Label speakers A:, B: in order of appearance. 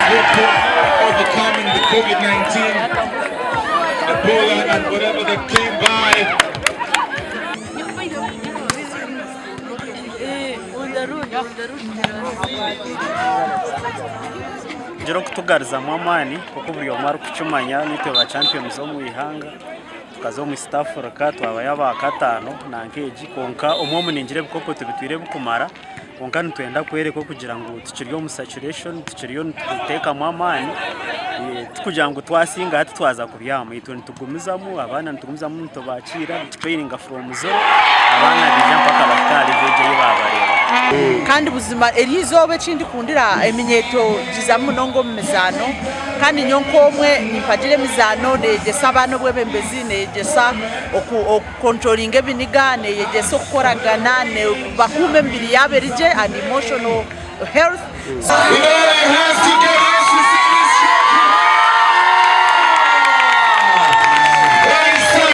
A: hope for overcoming the COVID-19, Ebola and whatever that came by.
B: Ngira okutugarizamu amaani nk'oku buri omwe arikukimanya nitwe ba champions omu ihanga tukaza omu East Africa twabayo abakataano nanka egi kwonka omwe omu ningira ebikopo tubitwire birikumara kwonka nitwenda kworeka okugira ngu tukiri omu saturation tukiriyo nituteekamu amaani tikugira ngu twasinga hati twaza kubyama itwe nitugumizamu abaana nitugumizamu nitubakiira nitutraininga from zero abaana baija mpaka bahika aha level egi ei baabareeba.
C: Kandi buzima eryo izooba eki ndikundira eminyeeto gizamu munonga omu mizaano kandi nyowe nk'omwe nimpagira emizaano neeyegyesa abaana obwebembezi, neeyegyesa okukontrolinga ebiniga, neeyegyesa okukoragana, neebakuuma emibiri yaabo eri gye and emotional health.
A: Mbarara has to get.